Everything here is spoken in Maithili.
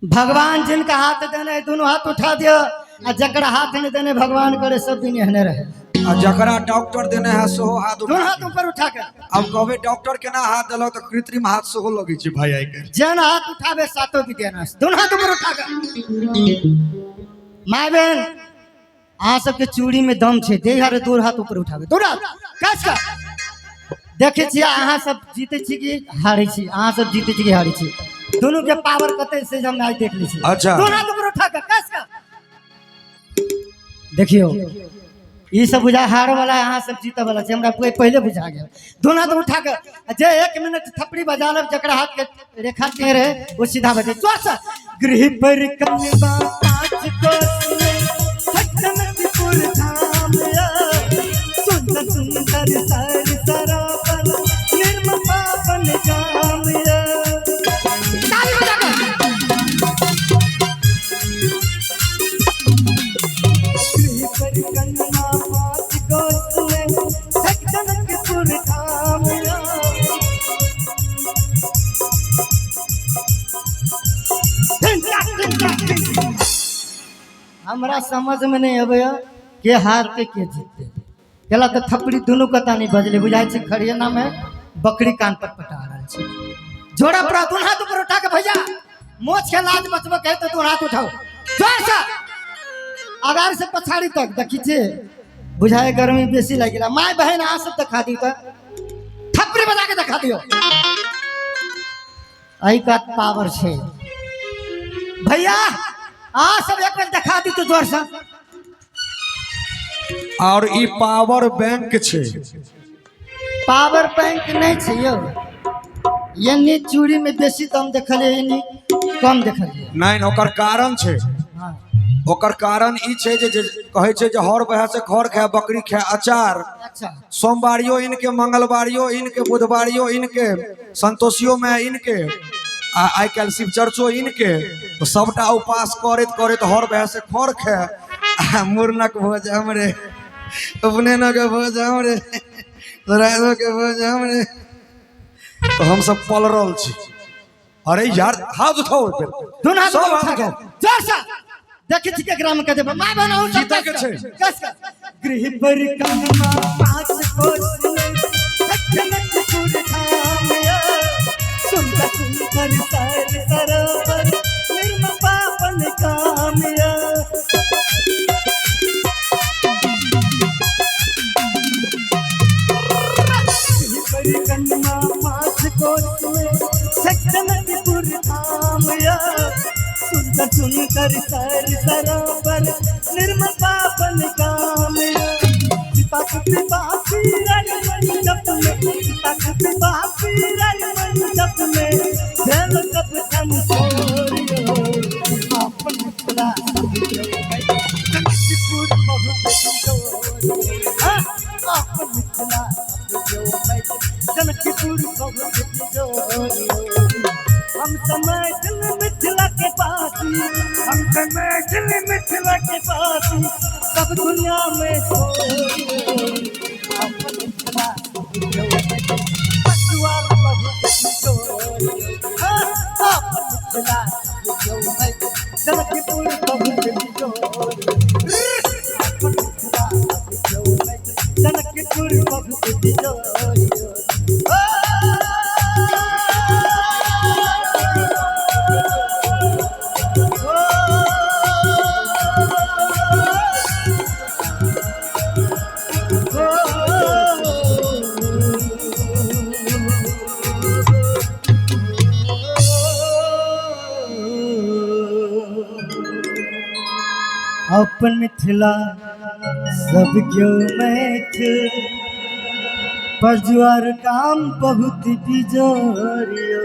भगवान जिनका हाथ देने है दोनों हाथ उठा दियो, आ जकरा हाथ नहीं देने भगवान करे सब दिन एहने रहे। आ जकरा डॉक्टर देने है सेहो हाथ उठा। दोनों हाथ ऊपर उठा के। अब कहबै डॉक्टर केना हाथ देलक, तऽ कृत्रिम हाथ सेहो लगै छै भाई आइ काल्हि। जेन हाथ उठाबे सातो भी देना, दोनों हाथ ऊपर उठा के। माय बहन, अहाँ सबके चूड़ी में दम छै, दे हारे दू हाथ ऊपर उठाबे, दू हाथ कस के देखै छियै अहाँ सब जीते छी कि हारै छी, अहाँ सब जीते छी कि हारै छी, दोनों के पावर कते से हम आइ देख लै छी। अच्छा। दोनों हाथ ऊपर उठा के कस के देखियौ, ई सब बुझा हारे वाला, अहाँ सब जीते वाला छै, हमरा पहिले बुझा गेल। दोनों हाथ उठा के जे 1 मिनट थपड़ी बजा लेब, जकरा हाथ के रेखा टेढ़ है वो सीधा बजे। जोर से गृह पर कनवा पाँच कोस में सज्जनपुर धाम, सुंदर सुंदर सर सरापन निर्मल पावन गाम। ताली बजा के। गृह पर कनवा पाँच कोस में सज्जनपुर धाम। हमरा समझ में नहीं अबैया के हारते के जीतते, केला तऽ थपड़ी दुनू कता नहीं बजले, बुझाइ छै खरियाना में बकरी कान पर पटा रहल छै। जोड़ा पर दुनू हाथ ऊपर उठा के भैया, मोछ के लाज बचबऽ के है तऽ दुनू हाथ उठाओ जोर से, आगार से पछाड़ी तक। देखी छै बुझाए गर्मी बेसी लागि गेल। माय बहन अहाँ सब देखा दियौ तऽ थपड़ी बजा के देखा दियौ, एहि कात पावर छै भैया, अहाँ सब एक बेर देखा दियौ तऽ जोर से। और ई पावर बैंक छै। पावर बैंक नहीं छै यौ, एन्नी चूड़ी में बेसी दम देखलियै, एन्नी कम देखलियै। नहीं, ओकर कारण छै। हाँ। ओकर कारण ई छै जे कहै छै जे हर बहा से खर खाए बकरी खाए अचार। अच्छा। सोमवारियो इनके, मंगलवारियो इनके, बुधवारियो इनके, संतोषियो में इनके, आ आइ काल्हि शिव चर्चो इनके, तो सबटा उपास करैत करैत हर बहा से खर खाए, आ मुड़नक भोज हमरे, उपनयनक भोज हमरे, श्राद्धो के भोज हमरे, तो हम सब पलरल छी। अरे यार हाथ उठाओ एक बेर। दोनों हाथ सब उठा हाथ के। उठाओ। जोर से देखै छी केकरा में कहे माय बहन अहूँ सब जीतै के छै। कस के। गृह पर कनमा पाँच कोस में सज्जनपुर धाम, सुंदर सुंदर सर सरोवर निर्मल पावन काम। गृह पर कनमा पाँच कोस में सज्जनपुर धाम, सुंदर सुंदर सर सरोवर निर्मल पावन काम। सीता कृपा मंडप में, सीता कृपा मंडप में भेल सब संतोरियो, अपन मिथिला जनकपुर बहुत जोरियो। हाँ, अपन मिथिला जनकपुर बहुत जोरियो। हम समझल मिथिला के बासी, हम समझल मिथिला के बासी, सब दुनिया में छोड़ियो। अपन मिथिला पटुआ बहुत जोरियो। हाँ, अपन मिथिला जनकपुर बहुत जोरियो। अपन मिथिला जनकपुर बहुत जोरियो। अपन मिथिला सब क्यों मैथिल, पजुआर काम बहुत बिजोरियो।